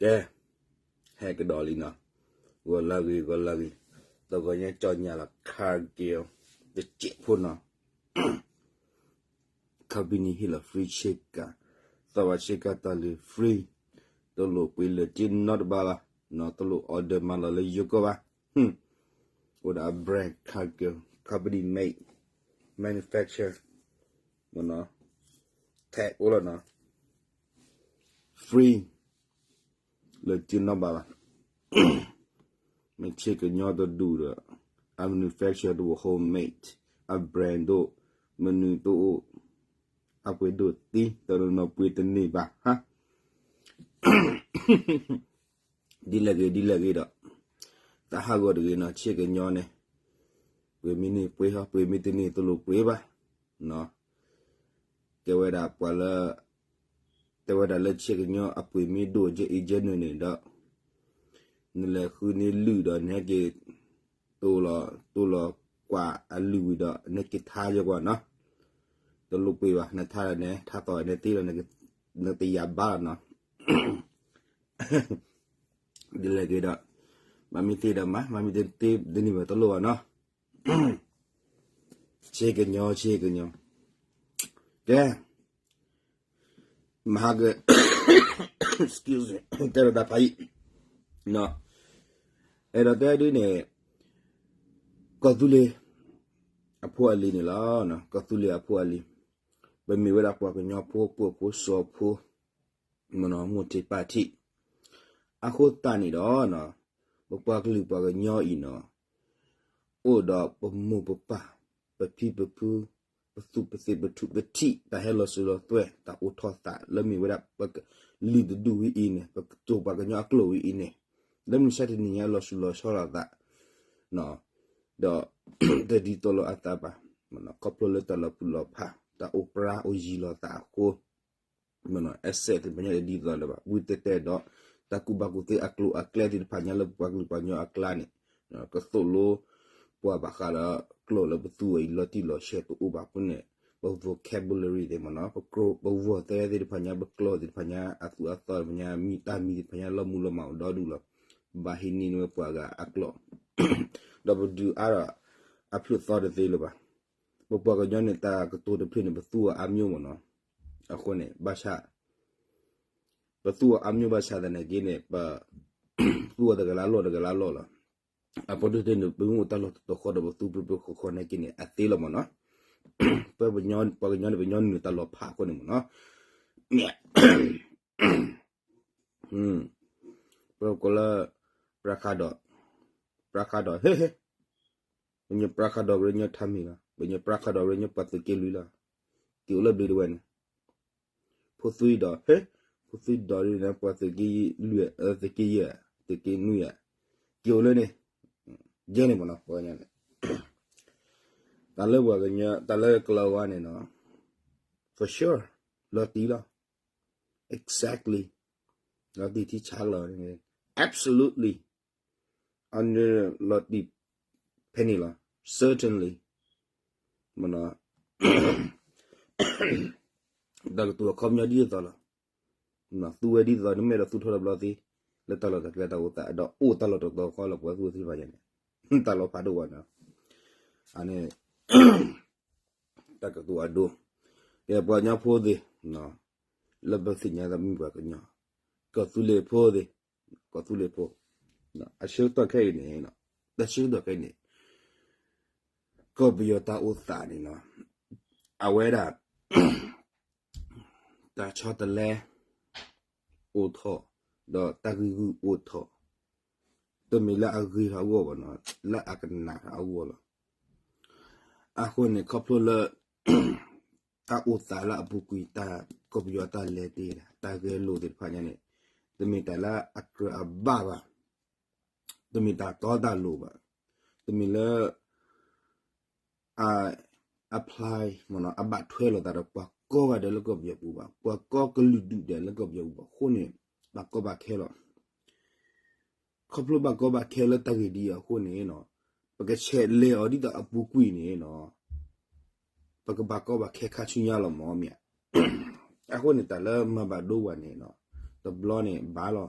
ကဲ, ဟဲကဒီးလံနီၤ, ဂီၤလၢဂ့ၤ ဂီၤလၢဂ့ၤ, တဂီၤညါကၠီညါလီၤ Cargill တစဲးဖိနီၤ, company ဟ့ၣ်လီၤ free ဆ့ကၤ, သီၣ်ဘၣ်ဆ့ကၤတၢ်လံၤ free, တလိၣ်ပှ့ၤလၢာ်တ့ၢ်နီတဘ့ၣ်လီၤ, တလိၣ် order မၤလီၤလၢယိၤကီၢ်ဘၣ်, အိၣ်ဒီးအ brand Cargill, company made, manufacture, tag အိၣ်လီၤနီၤ, free လၢာ်တ့ၢ်နီတဘ့ၣ်ဘၣ်, မ့ၢ်ဆ့ကညီတဒူၣ်ဒီး အ manufacture တအိၣ် homemade, အ brand တအိၣ်, မနုၤတအိၣ်, အပှ့ၤဒိၣ်သံ တနီၤနီၤပှ့ၤတန့ၢ်ဘၣ်ဟါ ဒ်လဲၣ်ဂ့ၤ ဒ်လဲၣ်ဂ့ၤဒီး, တၢ်ဟးဂီၤတဂ့ၤနီၤ ဆ့ကညီန့ၣ်, ပှ့ၤမ့ၢ်န့ၢ်ပှ့ၤဟီ ပှ့ၤမ့ၢ်တန့ၢ်တလိၣ်ပှ့ၤဘၣ်, ကဲဝဲဒၣ်ပှၤလၢ, တဲဝဲဒၣ်လၢဆ့ကညီအပှ့ၤမ့ၢ်ဒိၣ်ကဲအံၤကဲနုာ်န့ၣ်ဒီး, နလဲၤဃုန့ၢ်လုၢ်ဒီးနဟဲက့ၤ တိၢ်လီၤ, တိၢ်လီၤကွၢ်အလုၢ်ဝံၤဒီး နဟဲက့ၤထါယဲကွၢ်နီၤ, တလိၣ်ပှ့ၤဘၣ် နထါဒီးန့ၣ် ထါသီၣ်န့ၣ်သ့လီၤ, နတယာ်ဘါလီၤနီၤ ဒ်လဲၣ်ဂ့ၤဒီး, မၤမ့ၢ်သ့ဒီးမၤ, မၤမ့ၢ်တသ့တန့ၢ်ဘၣ်တလိၣ်ဘၣ်နီၤ, ဆ့ကညီ ဆ့ကညီ, ကဲ, မဟါက, excuse me, တဲဒီးတၢ်ဖးယံာ်, အဲၣ်ဒိးတဲဒ်န့ၣ်, ကီၢ်သူလ့ၤအဖိအလံၤန့ၣ်လီၤ, ကီၢ်သူလ့ၤအဖိအလံၤ, ပမ့ၢ်ဝဲဒၣ်ပှၤကညီဖိ ကိၣ်ဖိစီၤဖိ မ့ၢ်နီၤ မိၢ်ထံးပၢ်ထံး, အဃိသတးန့ၣ်ဒီး, ပပှၤကလုာ်ပှၤကညီအံၤနီၤ, အိၣ်ဒီးပမိၢ်ပပၢ်, ပဖံပဖု, ပသူးပသ့ၣ် ပထူးပထံး တၢ်ဟဲလီၤစၢၤလီၤသွဲၣ် တၢ်အိၣ်ထီၣ်သးလၢမ့ၢ်ဝဲဒၣ် ပကလုာ်တဒူၣ်ဝဲအံၤန့ၣ် ပကတိၤပှၤကညီအကျိာ်ဝဲအံၤန့ၣ်, လၢမုၢ်ဆါတနံၤညါလီၤစၢၤလီၤဆီလိာ်သး ဒီး တဒ်သိးလိာ်အသးဘၣ်, ခီဖျိလၢတၢ်လီၤပျံၤလီၤဖး တၢ်အိၣ်ပြါအိၣ်ယံၤလိာ်သးအဃိ, အစဲးသ့ၣ်တဖၣ်ညါတဒ်သိးလၢၤဘၣ်. ဝံၤတဲတဲဒီး တၢ်ကူၣ်ဘၣ်ကူၣ်သ့အကျိၤအကျဲသ့ၣ်တဖၣ်ညါလၢပပှၤကလုာ်ပှၤကညီအကျါန့ၣ်, ကသိၣ်လိ ပှၤဘၣ်ဃးဒီးကျိာ်လၢပသူအံၤလီၤတံၢ်လီၤဆဲးတအိၣ်ဘၣ်အဃိန့ၣ်, ပ vocabulary သ့ၣ်မ့ၢ်နီၤ, ပကျိာ် ပ word သ့ၣ်တဖၣ်ညါ, ပကျိာ်သ့ၣ်တဖၣ်ညါ, အသူအသီသ့ၣ်တဖၣ်ညါ, မံၤတၢ်မံၤသ့ၣ်တဖၣ်ညါ လီၤမုၢ်လီၤမၢ်အိၣ်ဒီဒူၣ်လီၤ. ပဘၣ်ဟံးန့ၢ်န့ၢ်ဝဲပှၤဂၤအကျိာ်, ဒီးပဒုးအါဒီးအဖျၢၣ်သီတသ့လၢၤဘၣ်. ပပှၤကညီန့ၣ် တၢ်ကတိၤတဖျၢၣ်န့ၣ် ပသူအီၤအါမျိၤမ့ၢ်နီၤ. အဃိန့ၣ် ဘၣ်ဆၣ် ပသူအီၤအါမျိၤဘၣ်ဆၣ်သနာ်က့န့ၣ် ပသူအီၤတဂၤလၢအလီၢ်တဂၤလၢအလီၢ်လီၤ. အပီတၢ်န့ၣ် ပမ့ၢ်အိၣ်တၢ်လီၢ်တတီၤဃီဒီး ပသူပျိပျိဃီဃီနာ်က့န့ၣ် အသ့လီၤမ့ၢ်နီၤ. ပပှၤကညီန့ၣ် ပှၤကညီန့ၣ် ပညီနုာ်တၢ်လီၤဖးအဃိန့ၣ်မ့ၢ်နီၤ. ပကိးလၢ ပြါခါဒီး, ပြါခါဒီး ဟ့, ပညီပြါခါဒီးရ့ညီထါမံၤလီၤ, ပညီပြါခါဒီးရ့ညီပှၤသုးက့လွံၢ်လီၤ. က့ၤအိၣ်လၢဘျ့ဒဝဲန့ၣ်, ဖိသွံဒီး ဟ့, ဖိသွံဒီးဒ်န့ၣ် ပှၤသုးက့လွံၢ်, သုးက့ယဲၢ်, သုးက့နွံဧါ, က့ၤအိၣ်လၢန့ၣ်, ယဲန့ၣ်မ့ၢ်နီၤ ပှၤကညီန့ၣ်, တၢ်လၢပှၤကညီ တၢ်လၢကလီၤဝါန့ၣ်နီၤ, for sure, လီၤတံၢ်လီၤ. Exactly. လီၤတံၢ်ထံဆါကလီၤန့ၣ်, absolutely. အန့ၣ်လီၤတံၢ်ဖဲန့ၣ်လီၤ, certainly. မ့ၢ်နီၤ, တၢ်ကတိၤအခီပညီဒ်သိးလီၤ. သူဝဲဒ်သိး နမ့ၢ်အဲၣ်ဒိးသူၣ်ထီၣ်တဘျီသ့ လၢတၢ်လီၢ်တၢ်ကျဲတၢ်အိၣ်သး ဒီးအိၣ်တၢ်လီၢ်တတီၤဃီလၢပှၤသူၣ်သ့ၣ်တဖၣ်ညါန့ၣ်, တၢ်လီၤဖးဒိၣ်ဝဲန့ၣ်, အန့ၣ် တၢ်ကတိၤအဒိ, ကဲပှၤကညီဖိသ့ၣ်, လၢပသ့ၣ်ညါလၢမ့ၢ်ပှၤကညီ, ကီၢ်သူလ့ၤဖိသ့ၣ်, ကီၢ်သူလ့ၤဖိ, အဆၢကတီၢ်ခဲအံၤန့ၣ်, တၢ်ဆၢကတီၢ်ခဲအံၤန့ၣ်, ကီၢ်ပယီၤတၢ်အိၣ်သးန့ၣ်နီၤ, အဝဲဒၣ် တၢ်ဆီတလဲအိၣ်ထီၣ်, ဒီးတၢ်ဂ့ၢ်ဂုၢ်အိၣ်ထီၣ်, တမ့ၢ်လၢအဂ့ၤထီၣ်အဂီၢ်ဘၣ်နီၤ, လၢအကနၣ်ထီၣ်အဂီၢ်လီၤ. အဃိန့ၣ် ခီဖျိလၢ တၢ်အိၣ်သးလၢအပူၤကွံာ် တၢ်ကီၢ်ပယီၤတၢ်လဲၤတ့ၢ် တၢ်ဂဲၤလိာ်သ့ၣ်တဖၣ်ညါန့ၣ်, တမ့ၢ်တၢ်လၢအကြၢးအဘၣ်ဘၣ်, တမ့ၢ်တၢ်တီတၢ်လိၤဘၣ်, တမ့ၢ်လၢ အ apply မ့ၢ်နီၤ အဘၣ်ထွဲလိာ်သးဒီးပှၤကိးဂၤဒဲးလၢကီၢ်ပယီၤပူၤဘၣ်, ပှၤကိးကလုာ်ဒူၣ်ဒဲးလၢကီၢ်ပယီၤပူၤဘၣ်အဃိန့ၣ်, ဘၣ်ကီဘၣ်ခဲလီၤ. ခီဖျိဘၣ်ကီဘၣ်ခဲလၢတၢ်ဂ့ၢ်ဒ်အံၤအဃိန့ၣ်, ပကဆဲးလဲၤအီၤဒ်သိးအပူၤကွံာ်န့ၣ်, ပကဘၣ်ကီဘၣ်ခဲခါဆူညါလီၤမ့ၢ်ဧါ. အဃိန့ၣ် တၢ်လၢမၤဘၣ်ဒိဝဲန့ၣ်, တဘျီန့ၣ်ဘၣ်လီၤ.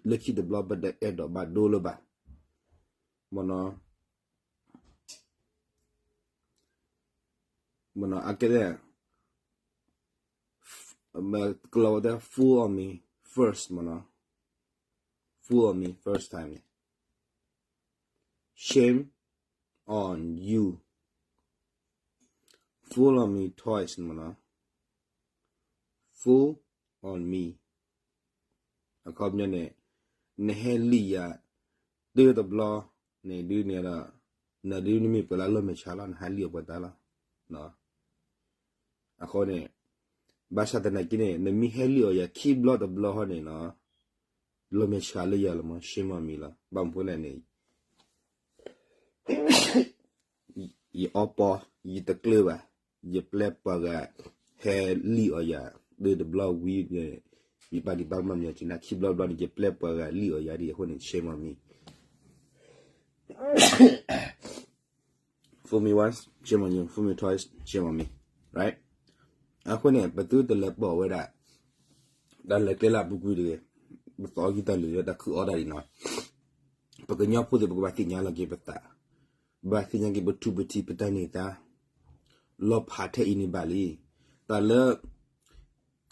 လၢခံတဘျီပတအဲၣ်ဒိးဘၣ်ဒိလၢၤဘၣ်, မ့ၢ်နီၤ, မ့ၢ်နီၤ, အကဲဒဲး ကလီၤဝဲတဲ fool on me first မ့ၢ်နီၤ, fool on me first time န့ၣ် shame on you, fool on me twice မ့ၢ်နီၤ, fool on me အခီပညီန့ၣ် နဟဲလံၣ်ယၤ တၢ်တဘျီန့ၣ်ဒုးန့ၣ်ဒီး နဒုးနမ့ၢ်ပှၤလၢအလီၤမဲာ်ဆှးလီၤ နဟဲလံၣ်အီၤပှၤတၢ်လီၤ. အဃိန့ၣ် ဘၣ်ဆၣ်သနာ်က့န့ၣ် နမ့ၢ်ဟဲလံၣ်အီၤယၤခံဘျီတဘျီဟီန့ၣ်နီၤ လီၤမဲာ်ဆှးလၢယၤလီၤမး shame on me လီၤ. ဘၣ်မနုၤဃိလဲၣ်န့ၣ် ယအီပီ, ယတကျၢၤဘၣ်, ယပျဲပှၤဂၤဟဲလံၣ်အီၤယၤ တၢ်တဘျီဝံၤန့ၣ် ယပာ်ဒံးပာ်ကမၣ်မ့ၢ်က့ၤနၤ ခံဘျီဘျီန့ၣ် ယပျဲပှၤဂၤလံၣ်အီၤယၤဒ်အဃိန့ၣ် shame on me, fool me once, shame on you, fool me twice, shame on me, right? အဃိန့ၣ် ပသုတလဲၤပိာ်ဝဲဒၣ် တၢ်လဲၤကျဲလၢအပူၤကွံာ်တဂ့ၤ, ပသီခံတၢ်လၢာ်လၢတၢ်ခုအီၣ်တၢ်ဒံးနီၤ, ပကညီဖိသ့ၣ် ပကဘၣ်သ့ၣ်ညါလီၤက့ၤပသး, ဘၣ်သ့ၣ်ညါက့ၤပထူပထံးပတၢ်န့ၢ်သါ, လီၤဖးထဲအံၤန့ၣ်ဘၣ်လံ, တၢ်လၢ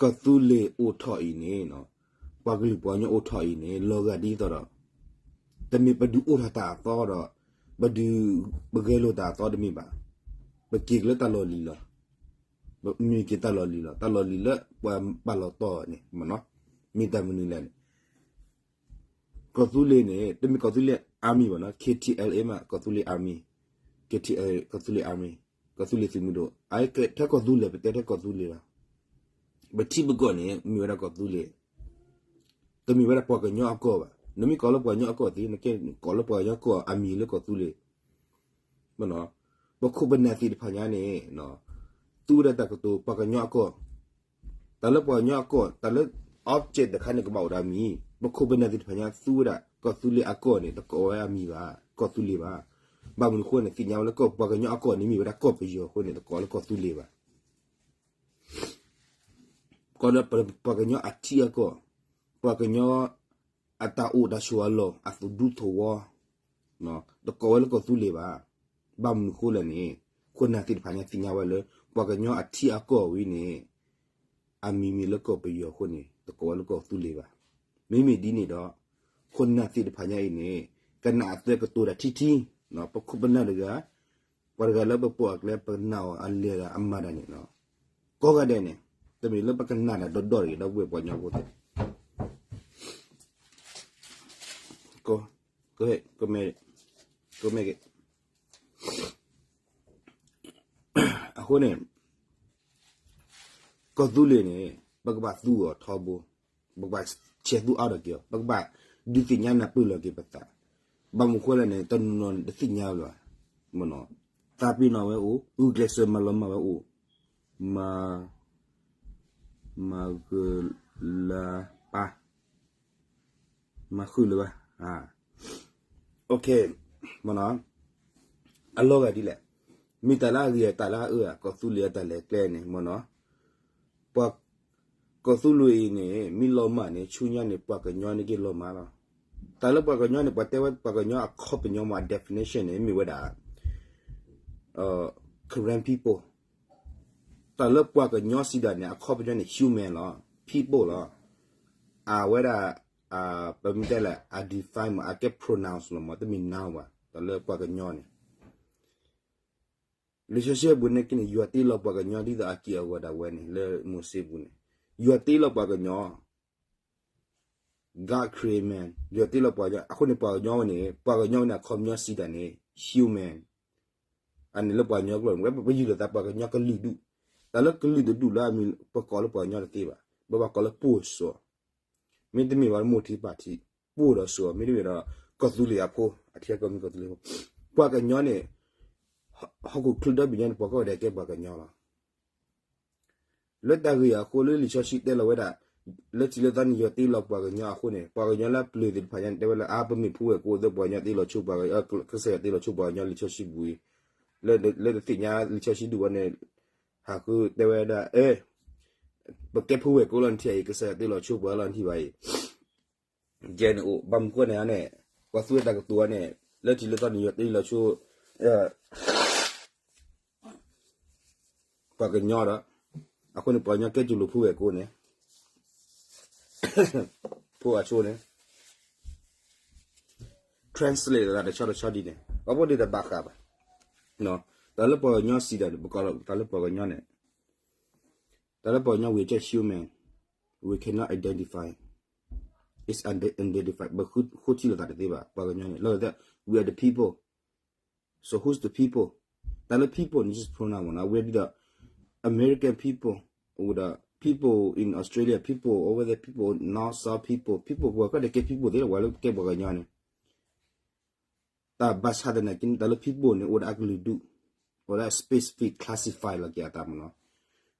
ကီၢ်သူလ့ၤအိၣ်ထီၣ်အံၤန့ၣ်, ပှၤကလုာ်ပှၤကညီအိၣ်ထီၣ်အံၤန့ၣ် လီၤဂာ်ဒ်သိးဒီး တမ့ၢ်ပဒုးအိၣ်ထီၣ်တၢ်အသီဒီး ပဒုးပဂဲၤလိာ်တၢ်အသီတမ့ၢ်ဘၣ်, ပက့ၤကလၢတၢ်လီၢ်လံၤလီၤ, ပမ့ၢ်က့ၤတၢ်လီၢ်လံၤလီၤ, တၢ်လီၢ်လံၤလၢပှၤပာ်လီၤတီၢ်န့ၣ်မ့ၢ်နီၤ, မ့ၢ်တၢ်မနုၤလဲၣ်န့ၣ် ကီၢ်သူလ့ၤန့ၣ် တမ့ၢ်ကီၢ်သူလ့ၤ army ဘၣ်နီၤ, K T L A မး ကီၢ်သူလ့ၤ army, K T L A ကီၢ်သူလ့ၤ army, ကီၢ်သူလ့ၤသုးမုၢ်ဒိၣ်, ထဲကီၢ်သူလ့ၤ ပတဲထဲကီၢ်သူလ့ၤလီၤ, ပထံပကီၢ်န့ၣ် မ့ၢ်ဝဲဒၣ်ကီၢ်သူလ့ၤ, တမ့ၢ်ဝဲဒၣ်ပှၤကညီအကီၢ်ဘၣ်, နမ့ၢ်ကိးလၢပှၤကညီအကီၢ်သ့ နကကိးလၢပှၤကညီကီၢ် army လၢကီၢ်သူလ့ၤ ပခိၣ်ပနၢ်သ့ၣ်တဖၣ်ညါန့ၣ် သူဝဲဒၣ်တၢ်ကတိၤပှၤကညီအကီၢ်, တၢ်လၢပှၤကညီအကီၢ်, တၢ်လၢ object တခါန့ၣ် ကဘၣ်အိၣ်ဒီးအမံၤ, ပခိၣ်ပနၢ်သ့ၣ်တဖၣ်ညါ သူဝဲဒၣ်ကီၢ်သူလ့ၤအကီၢ်န့ၣ် တကိးဝဲအမံၤဘၣ်, ကီၢ်သူလ့ၤဘၣ်. ဘၣ်မနုၤအဃိန့ၣ် သ့ၣ်ညါဝဲလၢကီၢ်ပှၤကညီအကီၢ်န့ၣ် မ့ၢ်ဝဲဒၣ်ကီၢ်ပယီၤအဃိန့ၣ် တကိးလၢကီၢ်သူလ့ၤဘၣ်. ကီးဒီးပှၤကညီအထံအကီၢ်, ပှၤကညီအတၢ်အိၣ်တၢ်ဆိးအလီၢ် အသူၣ်ဒူသဝီ, တကိးဝဲလၢကီၢ်သူလ့ၤဘၣ်. ဘၣ်မနုၤဃိလဲၣ်န့ၣ် ခိၣ်နၢ်သ့ၣ်တဖၣ်န့ၣ်သ့ၣ်ညါဝဲလၢ ပှၤကညီအထံအကီၢ်ဝံၤန့ၣ် အမံၤမ့ၢ်လၢကီၢ်ပယီၤအဃိန့ၣ် တကိးဝဲလၢကီၢ်သူလ့ၤဘၣ်. မ့မ့ၢ်ဒ်န့ၣ်ဒီး ခိၣ်နၢ်သ့ၣ်တဖၣ်ညါအံၤန့ၣ် ကနၣ်အသၢကတိၤတၢ်ထံထံ, ပခိၣ်ပနၢ်တဂၤ ပှၤတဂၤလၢပပိာ်အကျဲ ပကနၣ်အီၤအလဲၤဒီးအမၤတၢ်န့ၣ် ကိးဂၤဒဲးန့ၣ် တမ့ၢ်လၢပကနၣ်တၢ်ဒီဒီတဂ့ၤ ဒီပုၢ်ဝဲၢ်ပှၤကညီဖိသ့ၣ်, ကမ့ၢ်, ကမ့ၢ်, အဃိန့ၣ် ကီၢ်သူလ့ၤန့ၣ် ပကဘၣ်သူအီၤထီဘိ, ပကဘၣ်ဆဲးသူအါထီၣ်က့ၤအီၤ, ပကဘၣ်ဒုးသ့ၣ်ညါနၢ်ပၢၢ်လီၤက့ၤပသး, ဘၣ်မနုၤဃိလဲၣ်န့ၣ် တနီၤနီၤန့ၣ် တသ့ၣ်ညါလၢၤဘၣ်, သးပ့ၤနီၣ်ဝဲအိၣ်, ဂုာ်ကျဲးစၢးမၤလီၤမၢ်ဝဲအိၣ်, မၤ, မၤဂၢၢ်လၢပၢ် မၤဃုာ်လၢၤဘၣ်, အလီၤဂာ်ဒ်လဲၣ်, မ့ၢ်တၢ်လၢအဂ့ၤ တၢ်လၢအအၢ ကီၢ်သူလ့ၤအတၢ်လဲၤကျဲန့ၣ်မ့ၢ်နီၤ, ပှၤကီၢ်သူလ့ၤအံၤန့ၣ် မ့ၢ်လီၤမၢ်န့ၣ် ဆူညါန့ၣ် ပှၤကညီန့ၣ်က့ၤလီၤမၢ်လီၤ. တၢ်လၢပှၤကညီန့ၣ် ပှၤတဲဝဲပှၤကညီအခီပညီမ့ၢ် definition န့ၣ် မ့ၢ်ဝဲဒၣ် Karen people, တၢ်လၢပှၤကညီစံးဒၣ်န့ၣ် အခီပညီန့ၣ် human လီၤ, people လီၤ. အဝဲဒၣ် ပမ့ၢ်တဲလဲၣ် အ define မ့ၢ် အကဲ pronoun လီၤမ့ၢ် တမ့ၢ် noun ဘၣ်, တၢ်လၢပှၤကညီန့ၣ် လံာ်စီဆှံအပူၤန့ၣ်က့န့ၣ် ယွၤတ့လီၤပှၤကညီဒ်သိးအက့ၢ်အဂီၤဒၣ်ဝဲန့ၣ် လၢမိၤၡ့ပူၤန့ၣ်, ယွၤတ့လီၤပှၤကညီ God create man, ယွၤတ့လီၤပှၤကညီ, အဃိန့ၣ် ပှၤကညီဝဲန့ၣ် ပှၤကညီဝဲန့ၣ် အခီပညီစံးတၢ်န့ၣ် human, အန့ၣ်လၢပှၤကညီကျိာ်န့ၣ် ဝဲပယုၢ်လိာ်သးပှၤကညီကလုာ်ဒူၣ်, တၢ်လၢကလုာ်တဒူၣ်လၢအမံၤ ပကိးလၢပှၤကညီတသ့ဘၣ်, ပဘၣ်ကိးလၢပှိၢ်စီၤ, မ့တမ့ၢ်ဘၣ်လၢမိၢ်ထံပၢ်ထံ, ပှိၢ်ဒီးစီၤ, မ့တမ့ၢ်ဒီး ကီၢ်သူလ့ၤအဖိ, အထံအကီၢ်မ့ၢ်ကီၢ်သူလ့ၤဖိ, ပှၤကညီန့ၣ် ဟီၣ်ခိၣ်ချၢဒီဘ့ၣ်ညါန့ၣ် ပှၤကိးဂၤဒဲးကဲပှၤကညီလီၤ. လၢတၢ်ဂ့ၢ်အဃိလၢလံာ်စီဆှံတဲလီၤဝဲဒၣ်, လၢထံးလၢသီန့ၣ် ယွၤတ့လီၤပှၤကညီအဃိန့ၣ် ပှၤကညီလၢအပျၢၤသ့ၣ်တဖၣ်ညါန့ၣ် တဲဝဲလၢ အါ ပမ့ၢ်ဖိဝဲၢ်ကိးသ့ၣ်ပှၤကညီတ့လီၤဆိပှၤ, ကစၢ်ယွၤတ့လီၤဆိပှၤကညီလံာ်စီဆှံပူၤအံၤ, လၢတသ့ၣ်ညါလံာ်စီဆှံဒူၣ်ဝဲန့ၣ်, ဟးဃုတဲဝဲဒၣ် အဲ ပကဲဖိဝဲၢ်ကိးလီၤနထံၣ်အံၤ ကစၢ်ယွၤတ့လီၤဆိပှၤလီၤနထံၣ်ဘၣ်အံၤ ယဲန့ၣ်အိၣ် ဘၣ်မနုၤဃိန့ၣ်န့ၣ် ပှၤသူဝဲတၢ်ကတိၤန့ၣ် လၢထံးလၢသီန့ၣ် ယွၤတ့လီၤဆိ ပှၤကညီဒီး အဃိန့ၣ် ပှၤကညီကဲကလိာ်ဖိဝဲၢ်ကိန့ၣ် ဖိအဆိန့ၣ် translate လီၤတၢ်တဆီတဆီဒ်န့ၣ် ပှၤဖိဒ်တဘၣ်ဃးဘၣ် တၢ်လၢပှၤကညီစံးတၢ်န့ၣ် ပကိးတၢ်လၢပှၤကညီန့ၣ် တၢ်လၢပှၤကညီ we are just human, we cannot identify, it's unidentified ပဃိထံလီၤသးတသ့ဘၣ် ပှၤကညီန့ၣ် လီၤ we are the people, so who's the people? တၢ်လၢ people န့ၣ် just pronoun မ့ၢ်နီၤ we are the American people, with the people in Australia, people over there, people north south, people, people ပှၤကဒီးကဲ people သ့လီၤ ပှၤလၢကဲပှၤကညီန့ၣ် တၢ်ဘၣ်ဆၣ်သနာ်က့န့ၣ် တၢ်လၢ people န့ၣ် အိၣ်ဒၣ်အကလုာ်ဒူၣ် အိၣ်ဒၣ် specific classify လီၤက့ၤအသးမ့ၢ်နီၤ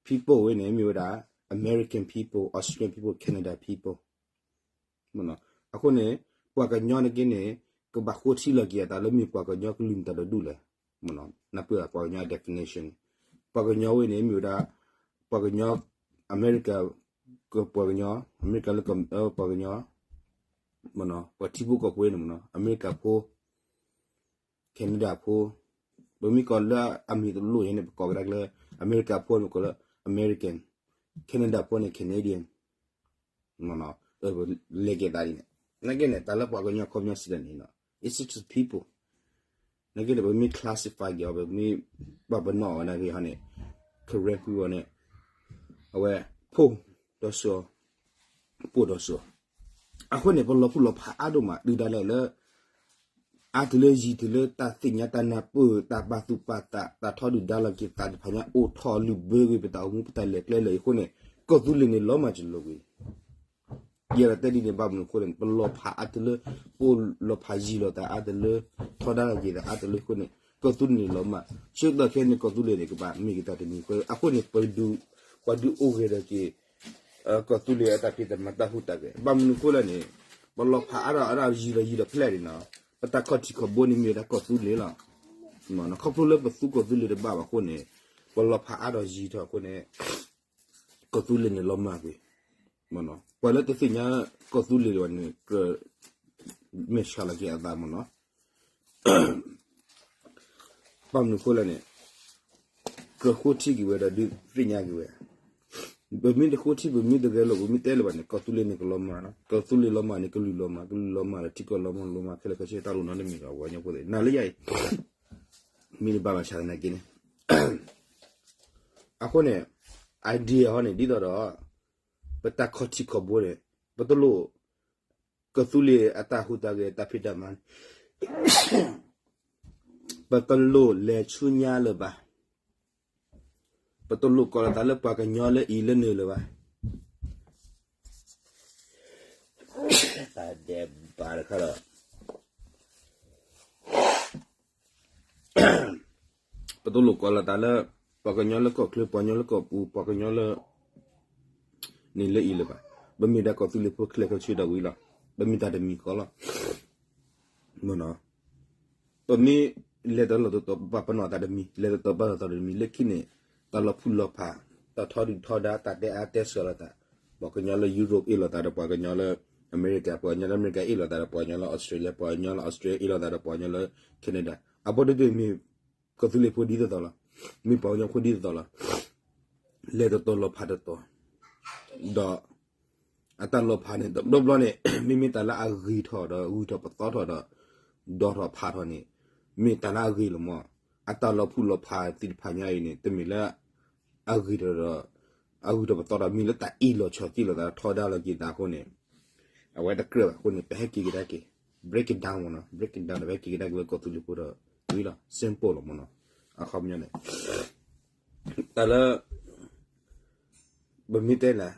people ဝဲန့ၣ် မ့ၢ်ဝဲဒၣ် American people, Australian people, Canada people မ့ၢ်နီၤ အဃိန့ၣ် ပှၤကညီန့ၣ်က့န့ၣ် ကဘၣ်ဃိထံလီၤက့ၤအသးလၢမ့ၢ်ပှၤကညီကလုာ်မတၤတဒူၣ်လဲၣ် မ့ၢ်နီၤ နၢ်ပၢၢ်ပှၤကညီ definition န့ၣ် ပှၤကညီဝဲန့ၣ် မ့ၢ်ဝဲဒၣ် ပှၤကညီ အမဲရကၤ ကပှၤကညီ အမဲရကၤလၢပှၤကညီ မ့ၢ်နီၤ ပှၤထံဖိကီၢ်ဖိန့ၣ်မ့ၢ်နီၤ အမဲရကၤဖိ Canada ဖိ ပမ့ၢ်ကိးလၢအမံၤတလိၣ်ညါန့ၣ် ပကိးကဒါက့ၤလၢ အမဲရကၤဖိန့ၣ် ပကိးလၢ American, Canada ဖိန့ၣ် Canadian မ့ၢ်နီၤ လဲၤက့ၤသးဒ်န့ၣ် နာ်က့န့ၣ် တၢ်လၢပှၤကညီခီပညီစံးတၢ်န့ၣ်နီၤ it's just people နာ်က့န့ၣ် ပမ့ၢ် classify က့ၤအီၤ ပမ့ၢ်ပာ်ပနီၣ်အီၤနာ်က့ဟီန့ၣ် Karen ဖုအီၤန့ၣ် အဝဲ ဖိ ဒီးစီၤ ဖိဒီးစီၤ အဃိန့ၣ် ပလီၤဖုၣ်လီၤဖးအါဒိၣ်မး တုၤဒၣ်လဲာ်လၢ အါတုၤလၢယံၤတုၤလၢ တၢ်သ့ၣ်ညါတၢ်နၢ်ပၢၢ် တၢ်ပာ်သူၣ်ပာ်သး တၢ်ထီဒုၣ်ဒါလီၤက့ၤသးတဖၣ်ညါ အိၣ်ထီၣ်လုၢ်ဘၢကွံာ် ပတၢ်အိၣ်မူပတၢ်လဲၤကျဲလၢာ်အံၤအဃိန့ၣ် ကီၢ်သူလ့ၤန့ၣ်လီၤမၢ်ကလိာ်ကွံာ် ယဲဒၣ်တဲဒ်န့ၣ် ဘၣ်မနုၤအဃိလဲၣ်န့ၣ် ပလီၤဖးအါတုၤလၢ ပအိၣ်လီၤဖးယံၤလိာ်သးအါတုၤလၢ ထီဒါလီၤက့ၤသးအါတုၤလၢအဃိန့ၣ် ကီၢ်သူလ့ၤန့ၣ်လီၤမၢ် ဆၢကတီၢ်ခဲအံၤန့ၣ် ကီၢ်သူလ့ၤန့ၣ် ကဘၣ်မ့ၢ်က့ၤတၢ်တမံၤဃီ အဃိန့ၣ် ပဒုး ပှၤဒုးအိၣ်ဂဲၤဒီးက့ၤ ကီၢ်သူလ့ၤအတၢ်ဖံးတၢ်မၤတၢ်ဟူးတၢ်ဂဲၤ ဘၣ်မနုၤအဃိလဲၣ်န့ၣ် ပလီၤဖးအါထီၣ်အါထီၣ်ယံၤဒီးယံၤဒီးဖဲလဲၣ်န့ၣ်နီၤ ပတၢ်ခီၣ်ထံးခီၣ်ဘိန့ၣ်မ့ၢ်ဝဲဒၣ်ကီၢ်သူလ့ၤလီၤ ခီဖျိလၢပသူကီၢ်သူလ့ၤတဘၣ်ဘၣ်အဃိန့ၣ် ပလီၤဖးအါထီၣ်ယံၤထီၣ်အဃိန့ၣ် ကီၢ်သူလ့ၤန့ၣ်လီၤမၢ်ကွံာ် ပှၤလၢတသ့ၣ်ညါကီၢ်သူလ့ၤဘၣ်န့ၣ် ကြၢးမဲာ်ဆှးလီၤက့ၤအသးမ့ၢ်နီၤ ဘၣ်မနုၤအဃိလဲၣ်န့ၣ် ကြၢးဃိထံက့ၤဝဲဒီးဒုးသ့ၣ်ညါက့ၤဝဲ ပမ့ၢ်တဃိထံ ပမ့ၢ်တဂဲၤလိာ် ပမ့ၢ်တဲလၢၤဘၣ်န့ၣ် ကီၢ်သူလ့ၤန့ၣ်ကလီၤမၢ်နီၤ ကီၢ်သူလ့ၤလီၤမၢ်န့ၣ် ကလုာ်လီၤမၢ် ကလုာ်လီၤမၢ်ဒီးထံကီၢ်လီၤမၢ်လီၤမၢ်ခဲလၢာ်ခဲဆ့ တၢ်လိၣ်နီတမံၤဒီးပှၤကညီဖိသ့ၣ် နၤလၢယၤအံၤ မ့ၢ်နဘၣ်ဘၣ်ဆၣ်သနာ်က့န့ၣ် အဃိန့ၣ် idea ဟီန့ၣ် ဒ်သိးဒီး ပတၢ်ခီၣ်ထံးခီၣ်ဘိန့ၣ် ပတလိၣ် ကီၢ်သူလ့ၤအတၢ်ဟူးတၢ်ဂဲၤတၢ်ဖံးတၢ်မၤန့ၣ် ပတလိၣ်လဲၤဆူညါလၢၤဘၣ်. ပတလိၣ်ကိးလီၤသးလၢပှၤကညီလၢအံၤလၢနုာ်လၢၤဘၣ်. တၢ်ဒဲးဘးတခါဒီး ပတလိၣ်ကိးလီၤသးလၢ ပှၤကညီလၢကီၢ်ချၢ ပှၤကညီလၢကီၢ်ပူၤ ပှၤကညီလၢ န့ၣ်လၢအံၤလၢၤဘၣ်. ပမ့ၢ်ဒၣ်ကီၢ်သူလ့ၤဖိခဲလၢာ်ခဲဆ့ဒီးဝံၤလီၤ. ပမ့ၢ်တၢ်တမံၤဃီလီၤ. ပမ့ၢ်လဲၤတတီၤလီၤတတီၤ ပပာ်ပနီၣ်တၢ်တမံၤ လဲၤတတီၤပာ်တတီၤတမံၤ လၢခံန့ၣ် တၢ်လီၤဖုၣ်လီၤဖး တၢ်ထီဒုၣ်ထီဒါ တၢ်တဲအါတဲစှၤလိာ်သး ပှၤကညီလၢ Europe အ့ၣ်လိာ်သးဒီးပှၤကညီလၢ အမဲရကၤ ပှၤကညီလၢအမဲရကၤအ့ၣ်လိာ်သးဒီးပှၤကညီလၢ Australia ပှၤကညီလၢ Australia အ့ၣ်လိာ်သးဒီးပှၤကညီလၢ Canada အဘီတဒုမ့ၢ် ကီၢ်သူလ့ၤဖိဒ်သိးသိးလီၤ. မ့ၢ်ပှၤကညီဖိဒ်သိးသိးလီၤ. လဲၤတတီၤလီၤဖးတတီၤ ဒီး အတၢ်လီၤဖးန့ၣ် တဘျီဘျီန့ၣ် မ့မ့ၢ်တၢ်လၢအဂ့ၤထီၣ်ဒီး ဂုၤထီၣ်ပသီထီၣ်ဒီး ဒီးထီၣ်ဖးထီၣ်န့ၣ် မ့ၢ်တၢ်လၢအဂ့ၤလီၤမး. အတၢ်လီၤဖုၣ်လီၤဖးသ့ၣ်တဖၣ်ညါအံၤန့ၣ် တမ့ၢ်လၢ အဂ့ၤထီၣ်ဒီး အဂုၤထီၣ်ပသီထီၣ် မ့ၢ်လၢတၢ်အ့ၣ်လိာ်ဆိးက့လိာ်သး ထီဒါလိာ်က့ၤသးအဃိန့ၣ် အဝဲတကြၢးဘၣ်အဃိန့ၣ် ပဟဲက့ၤကဒါက့ၤ break it down မ့ၢ်နီၤ break it down ဒီးပဟဲက့ၤကဒါက့ၤလၢကီၢ်သူလ့ၤဖိဒီး ဝံၤလီၤ simple လီၤမ့ၢ်နီၤ အခီပညီန့ၣ် တၢ်လၢ ပမ့ၢ်တဲနၤ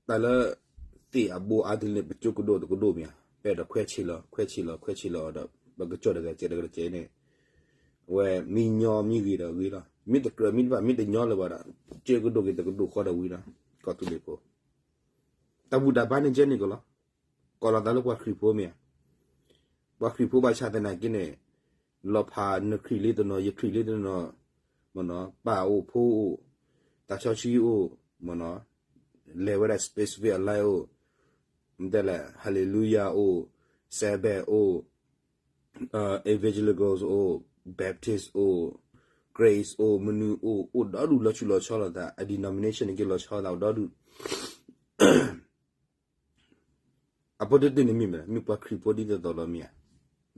တၢ်လၢ သ့ၣ်အဘိအါတလၢ ပကၠိကဒိၣ်တကဒိၣ်မ့ၢ်ဧါ ပဲဒီးခွဲးဆံးလီၤ ခွဲးဆံးလီၤ ခွဲးဆံးလီၤဒီး ပကကၠီၣ်တဂၤကဲးတဂၤတကဲးန့ၣ် အဝဲမ့ၢ်ညီမ့ၢ်ဂ့ၤဒီးဂ့ၤလီၤ မ့ၢ်တကြၢးမ့ၢ်တဘၣ်မ့ၢ်တညီလၢၤဘၣ်ဒီး ကၠိကဒိၣ်က့ၤတကဒိၣ်ဃီဒီးဝံၤလီၤ ကီၢ်သူလ့ၤဖိ တၢ်ဘူၣ်တၢ်ဘါန့ၣ်ကဲန့ၣ်ကလီၤ ကိးလီၤသးလၢပှၤခရံာ်ဖိမ့ၢ်ဧါ ပှၤခရံာ်ဖိဘၣ်ဆၣ်သနာ်က့န့ၣ် လီၤဖးနခရံာ်လံတနီၤ ယခရံာ်လံတနီၤ မ့ၢ်နီၤ ပၢ်အိၣ်ဖိအိၣ် တၢ်ဆီဆံအိၣ် မ့ၢ်နီၤ လဲၤဝဲဒၣ် specific အ line အိၣ် တဲလဲၣ် Hallelujah အိၣ်, Sabbath အိၣ်, Evangelicals အိၣ်, Baptist အိၣ်, Grace အိၣ်, မနုၤအိၣ်, အိၣ်ဒီဒူၣ်လီၤဆူၣ်လီၤဆီလိာ်သး, အ denomination န့ၣ်က့လီၤဆီလိာ်သးအိၣ်ဒီဒူၣ် အပီၢ်တၢၢ်တၢၢ်န့ၣ်မ့ၢ်မ့ၢ် မ့ၢ်ပှၤခရံာ်ဖိဒ်သိးသိးလီၤမ့ၢ်ဧါ,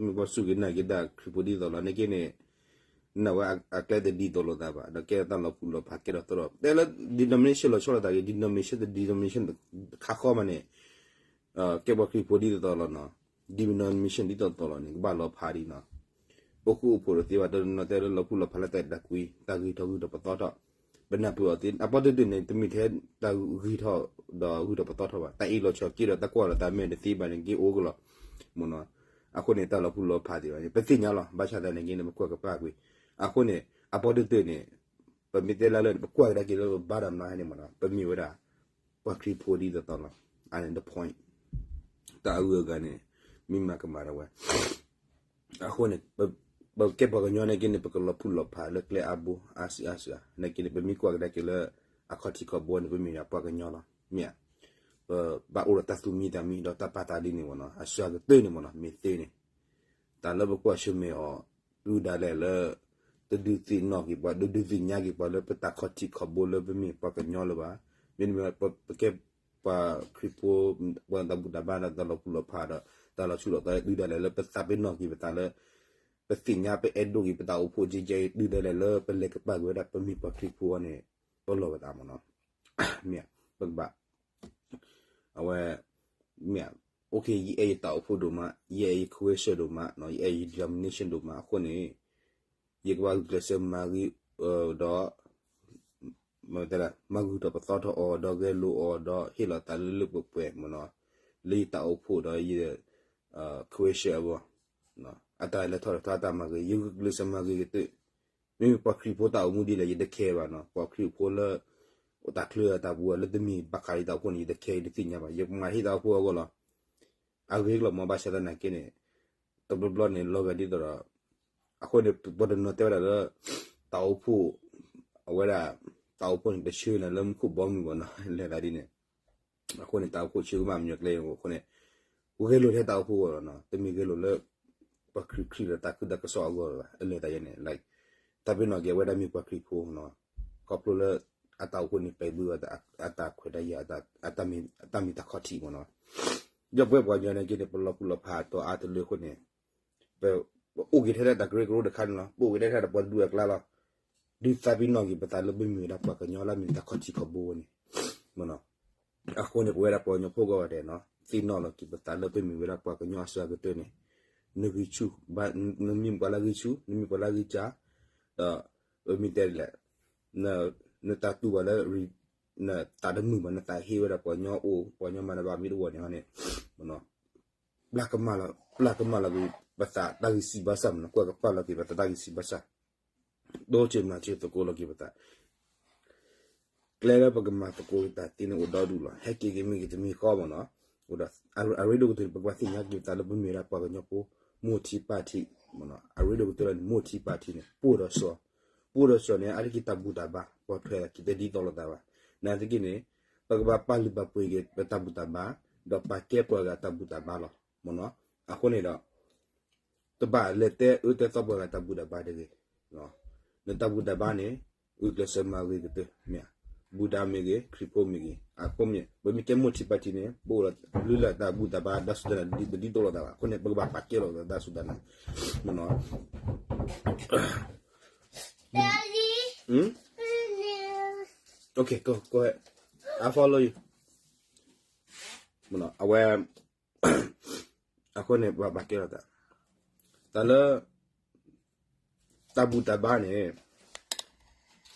မ့ၢ်ပှၤစူၢ်က့ၤနာ်က့ၤဒၣ်ခရံာ်ဖိဒ်သိးလီၤန့ၣ်က့န့ၣ်, နဝဲအကျဲတဒ်သိးလိာ်သးဘၣ်, ဒီးကဲတၢ်လီၤပူၤလီၤဖးကဲထီၣ်သီထီၣ်, တဲလၢ denomination လီၤဆီလိာ်သးက့ၤ denomination တ denomination ခါဃီမးန့ၣ်, ကဲပှၤခရံာ်ဖိဒ်သိးသိးလီၤနီၤ, denomination ဒ်သိးသိးလီၤန့ၣ် ကဘၣ်လီၤဖးဒ်နီၤ, အိၣ်ဃူအိၣ်ဖိးတသ့ဘၣ်, တနီၤတဲလၢလီၤပူၤလီၤဖးလၢတၢ်အဲၣ်တၢ်ကွံ, တၢ်ဂ့ၤထီၣ်ဂုၤထီၣ်ပသီထီၣ်, ပနၢ်ပၢၢ်အီၤသ့, အပီၢ်တၢၢ်တၢၢ်န့ၣ် တမ့ၢ်ထဲတၢ်ဂ့ၤထီၣ်ဒီးဂုၤထီၣ်ပသီထီၣ်ဘၣ်, တၢ်အ့ၣ်လိာ်ဆိးက့ဒီးတၢ်ကွၢ်လိာ်သးမဲာ်တသ့ဘၣ်န့ၣ် က့အိၣ်ကလီၤ, မ့ၢ်နီၤ, အဃိန့ၣ် တၢ်လီၤပူၤလီၤဖးသ့ဘၣ်န့ၣ် ပသ့ၣ်ညါလီၤ, ဘၣ်ဆၣ်သနာ်က့န့ၣ် ပကွၢ်ကပၣ်ကွံာ်, အဃိန့ၣ် အပီၢ်တၢၢ်တၢၢ်န့ၣ် ပမ့ၢ်တဲလၢလၢန့ၣ် ပကွၢ်ကဒါက့ၤလၢပဘါဒီးမနုၤန့ၣ်မ့ၢ်နီၤ, ပမ့ၢ်ဝဲဒၣ် ပှၤခရံာ်ဖိဒ်သိးသိးလီၤ, အန့ၣ် the point, တၢ်အဂုၤအဂၤန့ၣ် မ့ၢ်မၤကမၣ်ဒၣ်ဝဲ အဃိန့ၣ် ပကဲပှၤကညီန့ၣ်က့န့ၣ် ပကလီၤပူၤလီၤဖးလၢကျဲအါဘိ အါစုအါစုဧါ, န့ၣ်က့န့ၣ် ပမ့ၢ်ကွၢ်ကဒါက့ၤလၢ အခီၣ်ထံးခီၣ်ဘိန့ၣ် ပမ့ၢ်ဒၣ်ပှၤကညီလီၤ, မ့ၢ်ဧါ, ပဘၣ်အိၣ်ဒီးတၢ်သူၣ်မံသးမံဒီးတၢ်ပာ်သးဒ်န့ၣ်မ့ၢ်နီၤ, အစှၤကတၢၢ်န့ၣ်မ့ၢ်နီၤ, မ့ၢ်သ့န့ၣ် တၢ်လၢပကွၢ်ဆၢၣ်မဲာ်အီၤ တုၤဒၣ်လဲာ်လၢ တဒုးသ့ၣ်နီၣ်က့ၤပှၤ တဒုးသ့ၣ်ညါက့ၤပှၤလၢပတၢ်ခီၣ်ထံးခီၣ်ဘိလၢပမ့ၢ်ပှၤကညီလၢၤဘၣ်, မ့တမ့ၢ် ပကဲပှၤခရံာ်ဖိ ပှၤတၢ်ဘူၣ်တၢ်ဘါဒီးတၢ်လီၤပူၤလီၤဖးဒီး တၢ်လီၤဆူၣ်လီၤသီ တုၤဒၣ်လဲာ်လၢပသးပ့ၤနီၣ်က့ၤပသးလၢ ပသ့ၣ်ညါပအဲၣ်ဒိးက့ၤပတၢ်အိၣ်ဖှိၣ်ကဲကဲအံၤ တုၤဒၣ်လဲာ်လၢပလဲၤကပာ်ကွံာ်ဝဲဒၣ် ပမ့ၢ်ပှၤခရံာ်ဖိအံၤန့ၣ် ပလီၢ်ပသးမ့ၢ်နီၤ, မ့ၢ် ပကဘၣ် အဝဲ မ့ၢ် okay ယအဲၣ်ယတၢ်အိၣ်ဖှိၣ်ဒိၣ်မး, ယအဲၣ်ယ creation ဒိၣ်မး, ယအဲၣ်ယ denomination ဒိၣ်မးအဃိန့ၣ် ယကဘၣ်ဂုာ်ကျဲးစၢးမၤဂ့ၤ ဒီး မၤဂုာ်ထီၣ်ပသီထီၣ်အီၤ ဒီးဂဲၤလိာ်အီၤ ဒီးဟ့ၣ်လီၤသးလၢလၢပှဲၤပှဲၤမ့ၢ်နီၤ, လၢယတၢ်အိၣ်ဖှိၣ်ဒီးယ creation အဂီၢ် အတၢ်လဲၤထီၣ်လဲၤထီအတၢ်မၤဂ့ၤ ယဂုာ်ကျဲးစၢးမၤဂ့ၤကတၢၢ်, မ့မ့ၢ်ပှၤခရံာ်ဖိတၢ်အိၣ်မူဒ်လဲၣ် ယတ care ဘၣ်နီၤ, ပှၤခရံာ်ဖိလၢ အိၣ်တၢ်ချၢအတၢ်ပူၤလၢတမ့ၢ်ဘၣ်ဃးဒီးတၢ်အိၣ်ဖှိၣ်န့ၣ် ယတ care ယတသ့ၣ်ညါဘၣ်, ယမၤဟ့ၣ်တၢ်အိၣ်ဖှိၣ်အဂီၢ်လီၤ, အဂ့ၢ်ကလီၤမ့ၢ်ဘၣ်ဆၣ်သနာ်က့န့ၣ် တဘျီဘျီန့ၣ် လီၤဂာ်ဒ်သိးဒီး အဃိန့ၣ် ပှၤတနီၤတဲဝဲဒၣ်လၢ တၢ်အိၣ်ဖှိၣ် အဝဲဒၣ် တၢ်အိၣ်ဖှိၣ်န့ၣ် တဆၢန့ၣ်လၢမူခိၣ်ဘီမုၢ်ဘၣ်နီၤ လဲၤသးဒ်န့ၣ်, အဃိန့ၣ် တၢ်အိၣ်ဖှိၣ်ဆၢကမၣ်မညီကျဲအဃိန့ၣ် ဂဲၤလိာ်ထဲတၢ်အိၣ်ဖှိၣ်အဂီၢ်လီၤနီၤ, တမ့ၢ်ဂဲၤလိာ်လၢ ပှၤခရံာ်ခရံာ်ဒီးတၢ်ခုတၢ်ကစီၣ်အဂီၢ်ဘၣ်, အလဲၤသးယဲန့ၣ် like တၢ်ပ့ၤနီၣ်က့ၤအဝဲဒၣ်မ့ၢ်ပှၤခရံာ်ဖိနီၤ, ခီဖျိလၢ အတၢ်အိၣ်ဖှိၣ်န့ၣ် ပဲာ်ဘုအတၢ်ခွဲးတၢ်ယာ် အတၢ်မ့ၢ်တၢ်ခီၣ်ထံးမ့ၢ်နီၤ, ဒီးပဝဲပှၤကညီန့ၣ်က့န့ၣ် ပလီၤပူၤလီၤဖးတီၤအါတလၢအဃိန့ၣ် ပအိၣ်က့ၤထဲလၢတၢ်ကရၢကရိတခါန့ၣ်လီၤ, ပအိၣ်က့ၤထဲတၢ်ပှၤတဒူၣ်အကျါလီၤ, ဒုးသးပ့ၤနီၣ်က့ၤပသးလၢပမ့ၢ်ဝဲဒၣ်ပှၤကညီလၢမ့ၢ်တၢ်ခီၣ်ထံးခီၣ်ဘိဝဲန့ၣ် မ့ၢ်နီၤ, အဃိန့ၣ် ပဝဲဒၣ်ပှၤကညီဖိကီၢ်ဂၤဒဲးနီၤ သ့ၣ်နီၣ်လီၤက့ၤပသးလၢပမ့ၢ်ဝဲဒၣ်ပှၤကညီအစှၤကတၢၢ်န့ၣ်, နဂံၢ်ဆူၣ်, နမ့ၢ်ပှၤလၢဂံၢ်ဆူၣ် နမ့ၢ်ပှၤလၢဂံၢ်စၢ်, ဒီး ပမ့ၢ်တဲဒ်လဲၣ် နတၢ်တူၢ်ဘၣ်လၢ နသးတမုာ်ဘၣ် နသးဟ့ဝဲဒၣ်ပှၤကညီအိၣ် ပှၤကညီမၤတဘၣ်မ့ၢ်တဝီန့ၣ်ဟီန့ၣ် မ့ၢ်နီၤ, ပျၢ်ကမၣ်လီၤ ပျၢ်ကမၣ်လီၤက့ၤ ပသးတၢ်ဂံၢ်စၢ်ဘါစၢ်မ့ၢ်နီၤ ကွၢ်ကပာ်လီၤက့ၤပသးတၢ်ဂံၢ်စၢ်ဘါစၢ် တိစၢၤမၤစၢၤသကိးလီၤက့ၤပသး ကျဲလၢပကမၤသကိးက့ၤတၢ်သ့န့ၣ်အိၣ်ဒီဒူၣ်လီၤ. ဟဲက့ၤက့ၤမ့ၢ်ဂ့ၤတမံၤဃီမ့ၢ်နီၤ, အိၣ်ဒီး အရ့ဒိၣ်ကတၢၢ်န့ၣ် ပကဘၣ်သ့ၣ်ညါက့ၤပသးလၢပမ့ၢ်ဝဲဒၣ်ပှၤကညီဖိ မိၢ်ထံပၢ်ထံ, အရ့ဒိၣ်ကတၢၢ်လၢန့ၣ် မိၢ်ထံပၢ်ထံန့ၣ် ပှိၢ်ဒီးစီၤ, ပှိၢ်ဒီးစီၤန့ၣ် အါတက့ၢ်တၢ်ဘူၣ်တၢ်ဘါ ပှၤထွဲလီၤက့ၤတဒ်သိးလိာ်သးဘၣ်. နာ်သက့န့ၣ် ပကဘၣ်ပာ်လုၢ်ပာ်ပှ့ၤက့ၤပတၢ်ဘူၣ်တၢ်ဘါ, ဒီးပာ်ကဲပှၤဂၤတၢ်ဘူၣ်တၢ်ဘါလီၤ. မ့ၢ်နီၤ, အဃိန့ၣ်ဒီး တဘၣ်လဲၤတဲအၢတဲသီပှၤဂၤတၢ်ဘူၣ်တၢ်ဘါတဂ့ၤ. နတၢ်ဘူၣ်တၢ်ဘါန့ၣ် ဂုာ်ကျဲးစၢးမၤဂ့ၤကတၢၢ်, မ့ၢ်ဧါ, ဘူၣ်ဒါမ့ၢ်ဂ့ၤ ခရံာ်ဖိမ့ၢ်ဂ့ၤ, အဃိမ့ၢ် ပမ့ၢ်ကဲမိၢ်ထံပၢ်ထံန့ၣ် ပအိၣ်ဒီးလုၢ်လၢ်တၢ်ဘူၣ်တၢ်ဘါ တၢ်စူၢ်တၢ်နာ်တဒ်သိးလိာ်သးဘၣ်. အဃိန့ၣ် ပကဘၣ်ပာ်ကဲလိာ်သးတၢ်စူၢ်တၢ်နာ်, မ့ၢ်နီၤ. Okay, go, go ahead. I follow you. မ့ၢ်နီၤ, အဝဲ အဃိန့ၣ် ပဘၣ်ပာ်ကဲလိာ်သး, တၢ်လၢ တၢ်ဘူၣ်တၢ်ဘါန့ၣ်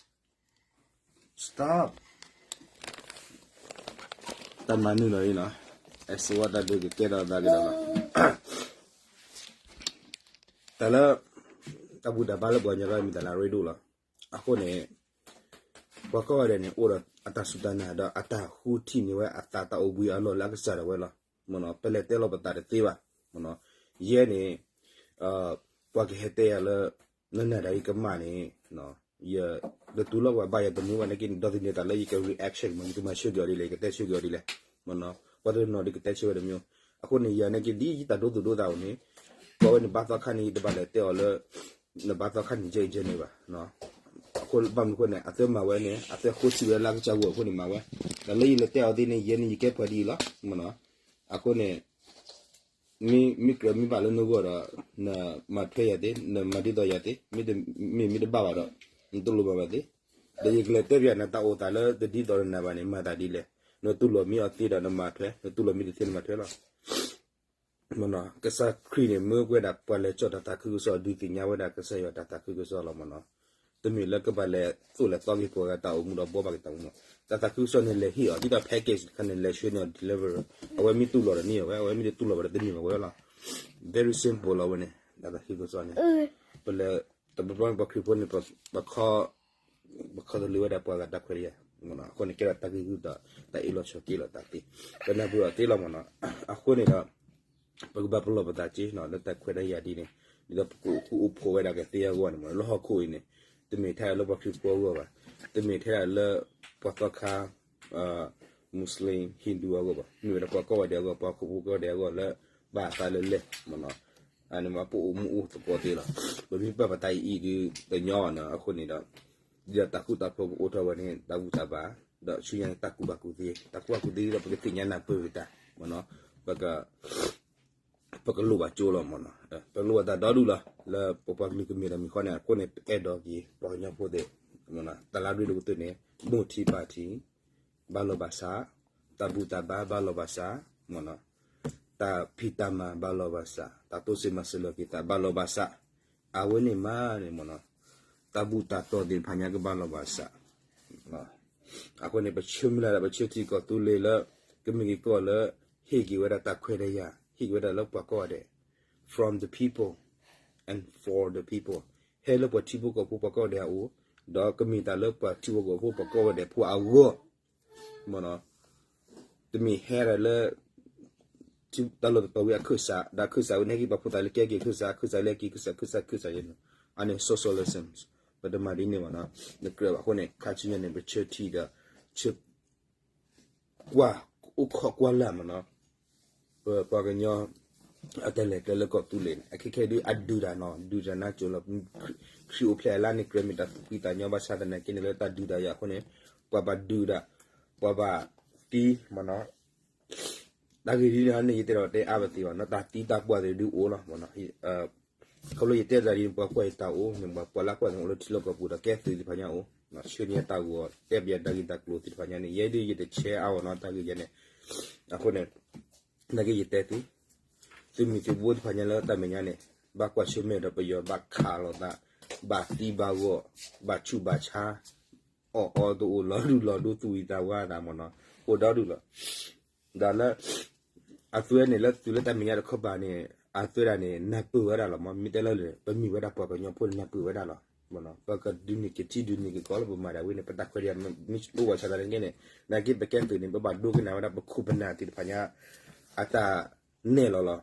stop တၢ်မၤနုာ်လီၤအံၤနီၤ, အစဝါတၢ်ဒုးကကဲထီၣ်သးကဒီးလီၤ. တၢ်လၢ တၢ်ဘူၣ်တၢ်ဘါလၢပှၤကညီလီၤ မ့ၢ်တၢ်လၢအရ့ဒိၣ်လီၤ. အဃိန့ၣ် ပှၤကိးဂၤဒဲးန့ၣ် အိၣ်ဒီးအတၢ်စူၢ်တၢ်နာ်ဒီး အတၢ်ဃုထံၣ်န့ၢ်ဝဲအသးတၢ်အိၣ်ဘှံးအလီၢ်လၢအကစၢ်ဒၣ်ဝဲလီၤ. မ့ၢ်နီၤ, ပလဲၤတဲလီၤပသးတသ့ဘၣ်. မ့ၢ်နီၤ, ယဲန့ၣ် ပှၤကဟဲတဲယၤလၢ နနာ်တၢ်အံၤကမၣ်န့ၣ် ယတတူၢ်လိာ်ဘၣ် ယတမူဘၣ်နာ်က့န့ၣ် ဒီးသန့ၤသးလၢယက reaction မ့ၢ် ယကမၤဆၢက့ၤအီၤဒ်လဲၣ် ယကတဲဆၢက့ၤအီၤဒ်လဲၣ်. မ့ၢ်နီၤ, ပှၤတနီၤဒုးကတဲဆၢဝဲတမံၤ, အဃိန့ၣ် ယၤန့ၣ်က့ၤဒ်ယတၢ်ဒိသူၣ်ဒိသးအိၣ်န့ၣ်, ပှၤဝဲန့ၣ်ဘါသီခါန့ၣ် ယတဘၣ်လဲၤတဲအီၤလၢ နဘါသီခါန့ၣ် ယဲအံၤယဲန့ၣ်ဘၣ်, အဃိဘၣ်မနုၤအဃိန့ၣ် အသ့မၤဝဲန့ၣ် အသ့ဃိထံၣ်ဝဲလၢကစၢ်ဂီၢ်အဃိန့ၣ်မၤဝဲ, ဒီးလၢယလဲၤတဲအီၤသ့န့ၣ် ယဲန့ၣ်ယကဲပှၤဒ်အံၤလီၤ, အဃိန့ၣ် မ့မ့ၢ်ကြၢးမ့ၢ်ဘၣ်လၢနဂီၢ်ဒီး နမၤထွဲယၤသ့, နမၤဒ်သိးယၤသ့, မ့မ့ၢ်မ့ၢ်တဘၣ်ဘၣ်ဒီး နတလိၣ်မၤဘၣ်သ့, ဒီးယကလဲၤတဲပျးနတၢ်အိၣ်သးလၢတဒ်သိးနၤဘၣ်န့ၣ် မၤသးဒ်လဲၣ်, နတူၢ်လိာ်မ့ၢ်အီၤသ့ဒီးနမၤထွဲ, နတူၢ်လိာ်မ့ၢ်တသ့နမၤထွဲလီၤ. မ့ၢ်နီၤ ကစၢ်ခရံာ်န့ၣ် မၢဝဲဒၣ်ပှၤလဲၤကၠီၣ်တၢ်သးခုကစီၣ် ဒုးသ့ၣ်ညါဝဲဒၣ်ကစၢ်ယွၤတၢ်သးခုကစီၣ်လီၤမ့ၢ်နီၤ, တမ့ၢ်လၢကဘၣ်လဲၤသိၣ်လဲၤသီက့ၤပှၤဂၤတၢ်အိၣ်မူဒီးဘှီဘၣ်က့ၤတၢ်အိၣ်မူ, တၢ်သးခုကစီၣ်န့ၣ် လဲၤဟ့ၣ်အီၤ ဒ်သိး package တခါန့ၣ် လဲၤဆှၢန့ၢ်အီၤ deliver, အဝဲမ့ၢ်တူၢ်လိာ်ဒီးန့ၢ်အဝဲ, အဝဲမ့ၢ်တတူၢ်လိာ်ဘၣ်ဒီးတန့ၢ်ဘၣ်ဝဲလီၤ. Very simple လီၤဝဲန့ၣ်, တၢ်သးခုကစီၣ်န့ၣ်, ပလဲၤ တဘျီဘျီန့ၣ် ပှၤခရံာ်ဖိန့ၣ် ပခီ ပခီတလၢဝဲဒၣ်ပှၤဂၤတၢ်ခွဲးတၢ်ယာ်, အဃိန့ၣ် ကဲထီၣ်တၢ်ဂ့ၢ်ဂုၢ်ဒီး တၢ်အ့ၣ်လိာ်ဆိးက့လိာ်သးသ့, ပနၢ်ပၢၢ်အီၤသ့လီၤမ့ၢ်နီၤ, အဃိန့ၣ်ဒီး ပကဘၣ်ပလီၢ်ပသးက့ၤနီၤ လၢတၢ်ခွဲးတၢ်ယာ်ဒ်န့ၣ်, ဒ်သိးပကအိၣ်ဖှိၣ်ဝဲဒၣ်ကသ့အဂီၢ်န့ၣ်မ့ၢ်နီၤ, လၢဟီၣ်ခိၣ်အံၤန့ၣ်, တမ့ၢ်ထဲဒၣ်လၢပှၤခရံာ်ဖိအဂီၢ်ဘၣ်, တမ့ၢ်ထဲဒၣ်လၢ ပှၤသီခါ Muslim Hindu အဂီၢ်ဘၣ်, မ့ၢ်ဝဲဒၣ်ပှၤကိးဂၤဒဲးအဂီၢ်, ပှၤဟီၣ်ခိၣ်ဖိကိးဂၤဒဲးအဂီၢ်လၢ ဘၣ်အသးလၢလဲၣ်မ့ၢ်နီၤ, အန့ၣ်မ့ၢ်ပအိၣ်မူအိၣ်သကိးသ့လီၤ. ပမ့ၢ်ပာ်ပသးအံၤအံၤဒုးတညီဘၣ်နီၤ, အဃိန့ၣ်ဒီး ဒ်တၢ်ဃူတၢ်ဖိးကအိၣ်ထီၣ်ဝဲန့ၣ် တၢ်ဘူၣ်တၢ်ဘါ, ဒီးဆူညါန့ၣ် တၢ်ကူၣ်ဘၣ်ကူၣ်သ့, တၢ်ကူၣ်ဘၣ်ကူၣ်သ့ဒီး ပကသ့ၣ်ညါနၢ်ပၢၢ်က့ၤတၢ်မ့ၢ်နီၤ, ပက ပကလိၣ်ဘၣ်ကၠိလီၤမ့ၢ်နီၤ, ပကလိၣ်ဘၣ်တၢ်ဒီဒူၣ်လီၤ လၢပပှၤကလုာ်ကမ့ၢ်ဒီးမ့ၢ်ဃီန့ၣ်, အဃိန့ၣ် ပအဲၣ်ဒိးက့ၤ ပှၤကညီဖိသ့ၣ်, တၢ်လၢအရ့ဒိၣ်ကတၢၢ်န့ၣ် မိၢ်ထံပၢ်ထံ ဘၣ်လီၤဘၣ်စး, တၢ်ဘူၣ်တၢ်ဘါဘၣ်လီၤဘၣ်စး, မ့ၢ်နီၤ, တၢ်ဖံးတၢ်မၤဘၣ်လီၤဘၣ်စး, တၢ်တိစၢၤမၤစၢၤလီၤက့ၤသးဘၣ်လီၤဘၣ်စး, အဝဲန့ၣ်မးန့ၣ်မ့ၢ်နီၤ, တၢ်ဘူၣ်တၢ်တီၢ်သ့ၣ်တဖၣ်ညါကဘၣ်လီၤဘၣ်စး, အဃိန့ၣ် ပဆၢမုၢ်လၢ်ဒီး ပဆၢထံကီၢ်သူလ့ၤလၢ ကမ့ၢ်က့ၤကီၢ်လၢ ဟ့ၣ်က့ၤဝဲဒၣ်တၢ်ခွဲးတၢ်ယာ်, ဟ့ၣ်က့ၤဝဲဒၣ်လၢပှၤကိးဂၤဒဲး, from the people and for the people, ဟဲလၢပှၤထံဖိကီၢ်ဖိပှၤကိးဂၤဒဲးအအိၣ်, ဒီးကမ့ၢ်တၢ်လၢပှၤထံဖိကီၢ်ဖိပှၤကိးဂၤဒဲးဖိအဂီၢ်, မ့ၢ်နီၤ, တမ့ၢ်ဟဲဒၣ်လၢ တၢ်လီၢ်တတီၤဝံၤအခၢၣ်စး, ဒီးအခၢၣ်စးဝံၤန့ၣ်က့ၤ ပှၤဖိသၣ်လၢကဲက့ၤအခၢၣ်စး, အခၢၣ်စးလၢက့ၤအခၢၣ်စး, အခၢၣ်စး, အခၢၣ်စးယဲန့ၣ်, အန့ၣ် socialism, ပတမၤဒ်န့ၣ်ဘၣ်နီၤ, နကြၢးဘၣ်အဃိန့ၣ် ခါဆူညါန့ၣ် ပဆၢထံဒီး ဆၢ ကွၢ် အိၣ်ခိးကွၢ်လၢ်မ့ၢ်နီၤ, ပပှၤကညီ အတၢ်လဲၤကျဲလၢကီၢ်သူလ့ၤန့ၣ် အခဲခဲဒုးအဒုးတၢ်နီၤ, ဒုးတၢ်နါစိၤလီၤ, ခရံာ်အိၣ်ဖျဲၣ်အလါန့ၣ် ကြၢးမ့ၢ်တၢ်သူၣ်ဖှံသးညီဘၣ်ဆၣ်သနာ်က့န့ၣ် လၢတၢ်ဒုးတၢ်ယၤအဃိန့ၣ် ပှၤဘၣ်ဒုးဒၣ်, ပှၤဘၣ်သံမ့ၢ်နီၤ, တၢ်ဂ့ၢ်ဒ်န့ၣ်န့ၣ် ယတဲဒီးတဲအါပသ့ဘၣ်နီၤ, တၢ်သံတၢ်ပှၢ်သ့ၣ်ဒုးအိၣ်လီၤမ့ၢ်နီၤ, ခီဖျိယတဲတၢ်ဒ်န့ၣ် ပှၤကွၢ်ယတၢ်အိၣ်န့ၣ် ပှၤကွၢ်လၢကွၢ်န့ၣ် အိၣ်လၢထံလီၢ်ကီၢ်ပူၤဒီးကဲသုးသ့ၣ်တဖၣ်ညါအိၣ်, ဆှၢန့ၢ်တၢ်ဂီၤ တဲပျးတၢ်ဂ့ၢ်တၢ်ကျိၤသ့ၣ်တဖၣ်ညါန့ၣ် ယဲဒ်ယတဆဲးအါအီၤနီၤ တၢ်ဂ့ၢ်ယဲန့ၣ်, အဃိန့ၣ် နာ်က့ယတဲသု, သုးမုၢ်သုးဘိသ့ၣ်တဖၣ်ညါလၢတၢ်မဲာ်ညါန့ၣ် ဘၣ်ကွၢ်ဆၢၣ်မဲာ်ဒီးပယီၤဘၣ်ခးလိာ်သး, ဘၣ်သံဘၣ်ဂီၢ်, ဘၣ်ဆူးဘၣ်ဆါ, အီၣ်အီတအိၣ် လီၤဒူၣ်လီၤဒိ သူၣ်ဝံၤသးဝါသးမ့ၢ်နီၤ, အိၣ်ဒီဒူၣ်လီၤ. ဒီးလၢ အသွဲန့ၣ် လၢသုးလၢတၢ်မဲာ်ညါတခီပၤန့ၣ် အသွဲဒၣ်န့ၣ် နၢ်ပၢၢ်ဝဲဒၣ်လီၤမ့ၢ်, မ့ၢ်တဲလၢ ပမ့ၢ်ဝဲဒၣ်ပှၤကညီဖိန့ၣ် နၢ်ပၢၢ်ဝဲဒၣ်လီၤ. ပကဒုးန့ၢ်က့ၤထံဒုးန့ၢ်က့ၤကီၢ်လၢပမၤဒၣ်ဝဲန့ၣ် ပတၢ်ခွဲးတၢ်ယာ်မ့ၢ်အိၣ်ဝဲဆၣ်သနာ်က့န့ၣ် နာ်က့ပကဲသုးန့ၣ် ပဘၣ်ဒိကနၣ်ဝဲဒၣ်ပခိၣ်ပနၢ်သ့ၣ်တဖၣ်ညါ အတၢ်နဲၣ်လီၤလီၤ.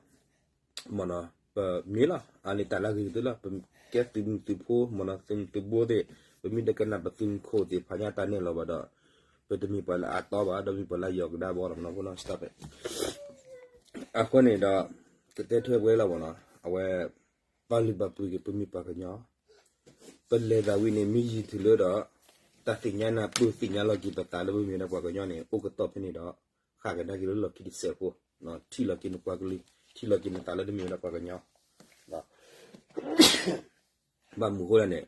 မ့ၢ်နီၤ, ပမ့ၢ်လီၤ, အန့ၣ်တၢ်လၢအဂ့ၤကတၢၢ်လီၤ. ပကဲသုးမုၢ်သုးဖိ မ့ၢ်နီၤ, သုးမုၢ်သုးဘိသ့ၣ်, ပမ့ၢ်တကနၣ်ပသုးမုၢ်ခိၣ်သ့ၣ်တဖၣ်ညါတၢ်နဲၣ်လီၤဘၣ်ဒီး ပတမ့ၢ်ပှၤလၢအတီဘၣ်, ဒီးမ့ၢ်ပှၤလၢအယီၤကဒါဘီလီၤမ့ၢ်နီၤ, ဖိနီၤ, stop it. အဃိန့ၣ်ဒီး ကတဲထွဲဝဲလီၤမ့ၢ်နီၤ, အဝဲ ပာ်လုၢ်ပာ်ပှ့ၤက့ၤ ပမ့ၢ်ပှၤကညီ, ပလဲၤသးဝံၤန့ၣ် မ့ၢ်ယံာ်တုၤလၢဒီး တၢ်သ့ၣ်ညါနၢ်ပၢၢ်သ့ၣ်ညါလီၤက့ၤပသးလၢပမ့ၢ်ဝဲဒၣ်ပှၤကညီန့ၣ် အိၣ်ကတီၢ်ဖဲန့ၣ်ဒီး ဃၣ်ကဒါက့ၤလၢလီၢ်ခံတစဲးဖိ, ထံၣ်လီၤက့ၤနပှၤကလုာ်, ထံၣ်လီၤက့ၤနသးလၢနမ့ၢ်ဝဲဒၣ်ပှၤကညီ ဘၣ်မနုၤအဃိလဲၣ်န့ၣ်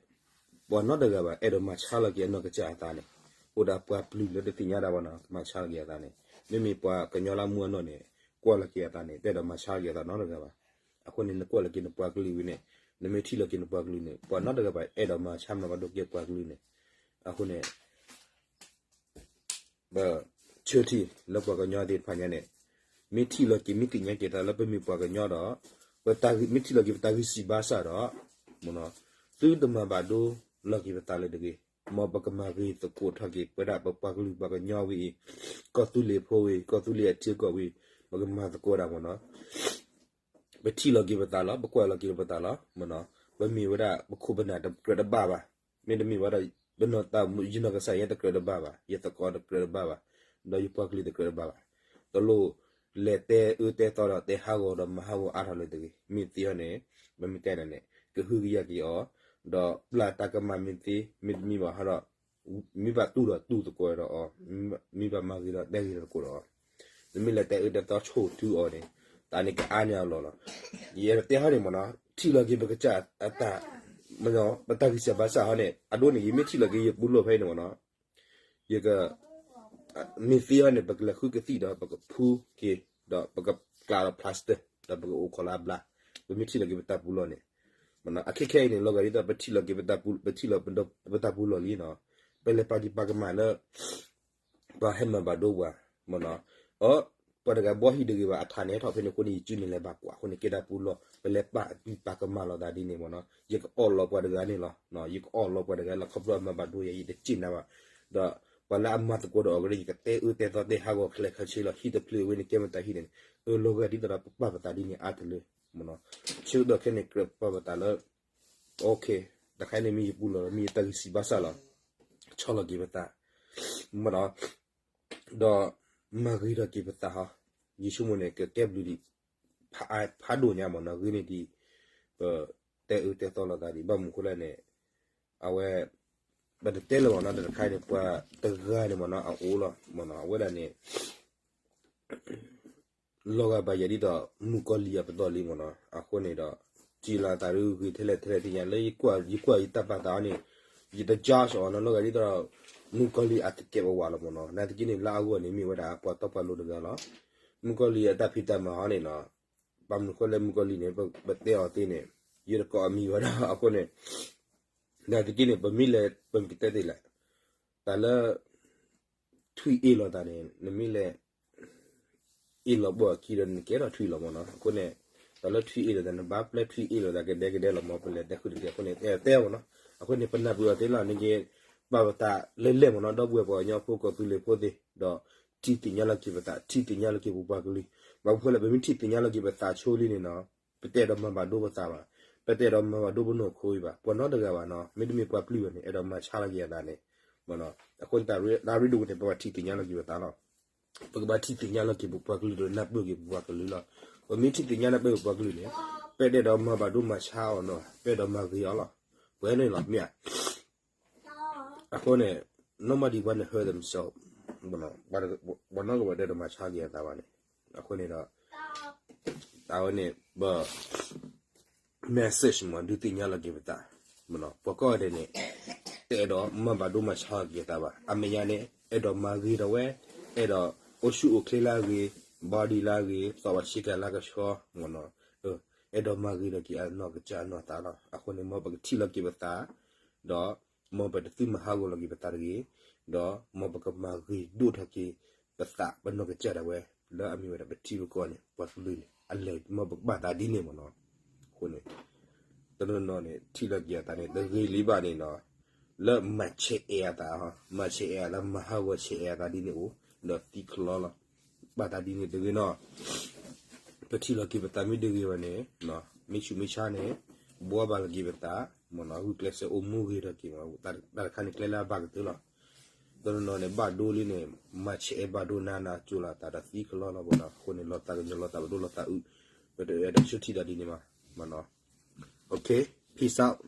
ပှၤနီတဂၤဘၣ် အဲၣ်ဒိးမၤဆါလီၤက့ၤအနီၢ်ကစၢ်အသးန့ၣ်, အိၣ်ဒၣ်ပှၤပျုၤလၢတသ့ၣ်ညါတၢ်ဘၣ်နီၤ ကမၤဆါလီၤက့ၤအသးန့ၣ်, မ့မ့ၢ်ပှၤကညီလၢအမူအနီၢ်န့ၣ် ကွၢ်လီၤက့ၤအသးန့ၣ် တအဲၣ်ဒိးမၤဆါလီၤက့ၤအသးနီတဂၤဘၣ်. အဃိန့ၣ် နကွၢ်လီၤက့ၤနပှၤကလုာ်ဝံၤန့ၣ် နမ့ၢ်ထံၣ်လီၤက့ၤနပှၤကလုာ်န့ၣ် ပှၤနီတဂၤဘၣ် အဲၣ်ဒိးမၤဆါမၤဘၣ်ဒိက့ၤပှၤကလုာ်န့ၣ်, အဃိန့ၣ် ပဆၢထံၣ်လၢပှၤကညီသ့ၣ်တဖၣ်ညါန့ၣ် မ့ၢ်ထံၣ်လီၤက့ၤ မ့ၢ်သ့ၣ်ညါက့ၤသးလၢပမ့ၢ်ပှၤကညီဒီး ပတၢ်ဂ့ၢ် မ့ၢ်ထံၣ်လီၤက့ၤပတၢ်ဂ့ၢ်စံးဘၣ်ဆၣ်ဒီး သုတမၤဘၣ်ဒိလီၤက့ၤပသးလၢၤတဂ့ၤ. မ်ပကမၤဂ့ၤသကိးထီၣ်က့ၤ ပဝဲဒၣ်ပပှၤကလုာ်ပှၤကညီဝံၤအံၤ, ကီၢ်သူလ့ၤဖိဝံၤ, ကီၢ်သူလ့ၤအထံအကီၢ်ဝံၤ, ပကမၤသကိးဒၣ်မ့ၢ်နီၤ ပထံၣ်လီၤက့ၤပသးလီၤ, ပကွၢ်လီၤက့ၤပသးလီၤ, မ့ၢ်နီၤ, ပမ့ၢ်ဝဲဒၣ်ပခိၣ်ပနၢ်တကြၢးတဘၣ်ဘၣ်, မ့တမ့ၢ်ဝဲဒၣ် ပနီၢ်သး ယနီၢ်ကစၢ်ယဲတကြၢးတဘၣ်ဘၣ်, ယသကိးတကြၢးတဘၣ်ဘၣ်, ဒီးယပှၤကလုာ်တကြၢးတဘၣ်ဘၣ်, တလိၣ် လဲၤတဲအၢတဲသီဒီးတဲဟးဂီၤဒီးမၤဟးဂီၤအါထီၣ်လၢတဂ့ၤ. မ့ၢ်သ့ဟီန့ၣ် ပမ့ၢ်တဲနၤန့ၣ် ကဟုကယာ်က့ၤအီၤ, ဒီးပျၢ်တၢ်ကမၣ်မ့ၢ်သ့ မ့တမ့ၢ်ဘၣ်ဟီဒီး မ့ၢ်ဘၣ်တူၢ်ဒီးတူၢ်သကိးဒီးအီၤ, မ့ၢ်ဘၣ်မၤဂ့ၤဒီးတဲဂ့ၤသကိးဒီးအီၤ, နမ့ၢ်လဲၤတဲအၢတဲသီဆိၣ်ထုအီၤန့ၣ် တၢ်န့ၣ်ကအါန့ၢ်အလီၢ်လီၤ. ယအဲၣ်ဒိးတဲဟီန့ၣ်မ့ၢ်နီၤ ထံၣ်လီၤက့ၤပကစၢ်အတၢ် ပတၢ်ဂံၢ်စၢ်ဘါစၢ်ဟီန့ၣ် အဒိန့ၣ် ယမ့ၢ်ထံၣ်လီၤက့ၤယပူၤလီၢ်ဖဲအံၤန့ၣ်မ့ၢ်နီၤ ယက မ့ၢ်သ့အီၤန့ၣ် ပကလဲၤဃုကသံၣ်ဒီး ပကဖူက့ၤ ဒီးပကကျးဒီး plaster ဒီးပကအိၣ်ခိးလၢအဘျါ, ပမ့ၢ်ထံၣ်လီၤက့ၤပတၢ်ပူၤလီၢ်န့ၣ်, အခဲခဲအံၤန့ၣ် လီၤဂာ်ဒ်သိး ပထံၣ်လီၤက့ၤပတၢ်ပူၤ, ပထံၣ်လီၤပတၢ်ပူၤလီၢ်လံနီၤ, ပလဲၤပာ်ဒံးပာ်ကမၣ်လၢ ပှၤဟဲမၤဘၣ်ဒိပှၤ, မ့ၢ်နီၤ, အ ပှၤတဂၤဘှီဟံၣ်တဂ့ၤဘၣ် အထးန့ၣ်ဟဲထီၣ်ဖဲန့ၣ်အဃိန့ၣ် ယစုန့ၣ်လဲၤဘၣ်ကွၢ်အဃိန့ၣ် ကဲတၢ်ပူၤလီၢ် ပလဲၤပာ်ဒံးပာ်ကမၣ်လိာ်သးဒ်န့ၣ်မ့ၢ်နီၤ, ယကအီၣ်လီၤပှၤတဂၤန့ၣ်လီၤ, ယကအီၣ်လီၤပှၤတဂၤလီၤ ခီဖျိအမၤဘၣ်ဒိယၤ ယတစ့ၢ်နၤဘၣ်, ဒီးပှၤလၢအမၤသကိးဒီးအီၤကရၢ ယကတဲအၢတဲသီတဲဟးဂီၤခဲလၢာ်ခဲဆ့လီၤ ဟံၣ်တဖျၢၣ်အဝဲန့ၣ်ကဲမတၤဟံၣ်န့ၣ်, အၢ လီၤဂာ်ဒ်သိးဒီးပပာ်ပသးဒ်န့ၣ်အါတလၢ, မ့ၢ်နီၤ, ဆၢကတီၢ်ခဲန့ၣ်ကြၢးပာ်ပသးလၢ တခါန့ၣ်မ့ၢ်ယပူၤလီၢ်လီၤ မ့ၢ်ယတၢ်ဂံၢ်စၢ်ဘါစၢ်လီၤ, ဆီလီၤက့ၤပသး, မ့ၢ်နီၤ, ဒီးမၤဂ့ၤထီၣ်က့ၤပသးဟီ, ယဆိကမိၣ်န့ၣ် ကကဲဘျုးဒံး ဖးဒိၣ်ညါမ့ၢ်နီၤ, ဂ့ၤန့ၢ်ဒံး ပတဲအၢတဲသီလိာ်သးဒံး ဘၣ်မနုၤဃိလဲၣ်န့ၣ်, အဝဲ ပတတဲလၢၤမ့ၢ်နီၤ တခါန့ၣ် ပှၤတဂၤန့ၣ်မ့ၢ်နီၤ အအိၣ်လီၤ မ့ၢ်နီၤ အဝဲဒၣ်န့ၣ် လီၤဂာ်ဘၣ်ယၤဒ်သိး မုၣ်ကီၤလံၢ်အပတီၢ်လံမ့ၢ်နီၤ, အဃိန့ၣ်ဒီး စံးလီၤသးဒ်ဂ့ၤထဲလဲၣ်ထဲလဲၣ်သ့ၣ်ညါ လၢယကွၢ်ယကွၢ်ယတၢ်ပာ်သးအီၤန့ၣ် ယတ judge အီၤနီၤ လီၤဂာ်ဒ်သိး မုၣ်ကီၤလံၢ်အသကဲးပဝးလီၤမ့ၢ်နီၤ, နာ်သက့န့ၣ် လၢအဂီၢ်န့ၣ် မ့ၢ်ဝဲဒၣ်ပှၤတီပှၤလိၤတဂၤလီၤ, မုၣ်ကီၤလံၢ်အတၢ်ဖံးတၢ်မၤအီၤန့ၣ်နီၤ, ဘၣ်မနုၤဃိလဲၣ်မုၣ်ကီၤလံၢ်န့ၣ် ပတဲအီၤသ့န့ၣ် ယတကိးအမံၤဘၣ်ဒီး အဃိန့ၣ် နာ်သက့န့ၣ် ပမ့ၢ်လဲၤ ပမ့ၢ်ကတဲသ့လဲၣ်, တၢ်လၢ ထွံၣ်အ့ၣ်လိာ်သးန့ၣ် နမ့ၢ်လဲၤ အ့ၣ်လီၤဘၣ်အခံဒီးနကဲထီၣ်ထွံၣ်လီၤမ့ၢ်နီၤ, အဃိန့ၣ် တၢ်လၢထွံၣ်အ့ၣ်လိာ်သး နဘၣ်ပျဲထွံၣ်အ့ၣ်လိာ်သးကဒဲကဒဲလီၤမ့ၢ် ပလဲၤတဲဃုာ်တက့ၢ် အဃိန့ၣ် တဲတဲမ့ၢ်နီၤ, အဃိန့ၣ် ပနၢ်ပၢၢ်အီၤသ့လီၤ နက့ၤ ပာ်ပသးလဲၤလဲၢ်မ့ၢ်နီၤ ဒီပုၢ်ဝဲၢ်ပှၤကညီဖိကီၢ်သူလ့ၤဖိသ့ၣ် ဒီးထံၣ်သ့ၣ်ညါလီၤက့ၤပသး ထံၣ်သ့ၣ်ညါလီၤက့ၤပပှၤကလုာ်, ဘၣ်မနုၤဃိလဲၣ် ပမ့ၢ်ထံၣ်သ့ၣ်ညါလီၤက့ၤပသးဆိလံန့ၣ်နီၤ ပတအဲၣ်ဒိးမၤဘၣ်ဒိပသးဘၣ်, ပတအဲၣ်ဒိးမၤဘၣ်ဒိပနီၢ်ခိအံၤဘၣ်, ပှၤနီတဂၤဘၣ်နီၤ မ့တမ့ၢ်ပှၤပျုၢ်ဘၣ်န့ၣ် အဲၣ်ဒိးမၤဆါလီၤက့ၤအသးန့ၣ်, အဃိန့ၣ် တၢ်ရ့ဒိၣ်န့ၣ် ပဘၣ်ထံၣ်သ့ၣ်ညါလီၤက့ၤပသးလီၤ, ပကဘၣ်ထံၣ်သ့ၣ်ညါလီၤက့ၤပပှၤကလုာ်ဒီးနၢ်ပၢၢ်က့ၤပပှၤကလုာ်လီၤ, ပမ့ၢ်ထံၣ်သ့ၣ်ညါနၢ်ပၢၢ်ပပှၤကလုာ်န့ၣ် ပတအဲၣ်ဒိးမၤဘၣ်ဒိမၤဆါအီၤနီၤ ပအဲၣ်ဒိးမၤဂ့ၤအီၤလီၤ, ပှဲၤန့ၣ်လီၤ မ့ၢ်ဧါ အဃိန့ၣ် nobody wanna hurt themselves, ပှၤနီတဂၤဘၣ်တအဲၣ်ဒိးမၤဆါက့ၤအသးဘၣ်န့ၣ်, အဃိန့ၣ်ဒီး အဝဲန့ၣ် ပ message မ့ၢ်ဒုးသ့ၣ်ညါလီၤက့ၤပသး, ပှၤကိးဂၤဒဲးန့ၣ် တအဲၣ်ဒိးမၤဘၣ်ဒိမၤဆါက့ၤအသးဘၣ်, အမဲာ်ညါန့ၣ် အဲၣ်ဒိးမၤဂ့ၤထီၣ်ဝဲ, အဲၣ်ဒိးအိၣ်ဆူၣ်အိၣ်ချ့လၢအဂ့ၤ, body လၢအဂ့ၤ, သီၣ်ဘၣ်ဆ့ကၤလၢကဆှီ, အဲၣ်ဒိးမၤဂ့ၤထီၣ်က့ၤအနီၢ်ကစၢ်အနီၢ်သးလီၤ, အဃိန့ၣ် မ်ပကထံၣ်လီၤက့ၤပသး, ဒီး မ်ပတသုမၤဟးဂီၤလီၤက့ၤပသးတဂ့ၤ, ဒီးမ်ပကမၤဂ့ၤဒိၣ်ထီၣ်က့ၤပသးပနီၢ်ကစၢ်ဒၣ်ဝဲ, လၢအမ့ၢ်ဝဲဒၣ်ပထံပကီၢ်န့ၣ် ပှၤကလုာ်န့ၣ် အလဲၤမ်ပကဘၣ်သးဒ်န့ၣ်မ့ၢ်နီၤ, အဃိန့ၣ် တနီၤနီၤန့ၣ် ထံၣ်လီၤက့ၤအသးန့ၣ် တဂ့ၤလံဘၣ်န့ၣ်နီၤ, လၢမၤဆဲးအဲၣ်အသး, မၤဆဲးအဲၣ်အသး မၤဟးဂီၤဆဲးအဲၣ်အသးဒ်န့ၣ်အိၣ်, ဒီးသံကလီလီၤ, ဘၣ်သးဒ်န့ၣ်တဂ့ၤနီၤ ပထံၣ်လီၤက့ၤပသးမ့ၢ်တဂ့ၤဘၣ်န့ၣ်, မ့ၢ်ဆူးမ့ၢ်ဆါန့ၣ် ဘှီဘၣ်လီၤက့ၤပသး, မ့ၢ်နီၤ ဂုာ်ကျဲးစၢးအိၣ်မူဂ့ၤထီၣ်က့ၤမ့ၢ်, တၢ်တခါန့ၣ်ကျဲလၢအဘၣ်ကတၢၢ်လီၤ, တနီၤနီၤန့ၣ် ဘၣ်ဒိလံန့ၣ် မၤဆဲးအဲၣ်ဘၣ်ဒိနးနးကၠိလီၤသးဒီးသံကလီလီၤမ့ၢ်နီၤ, အဃိန့ၣ် လီၤသးကညီၤလီၤသးပဒိၣ်လီၤသးအုး, ပတအဲၣ်ဒိးဆၢထံၣ်တၢ်ဒ်န့ၣ်မး, မ့ၢ်နီၤ, okay, peace out.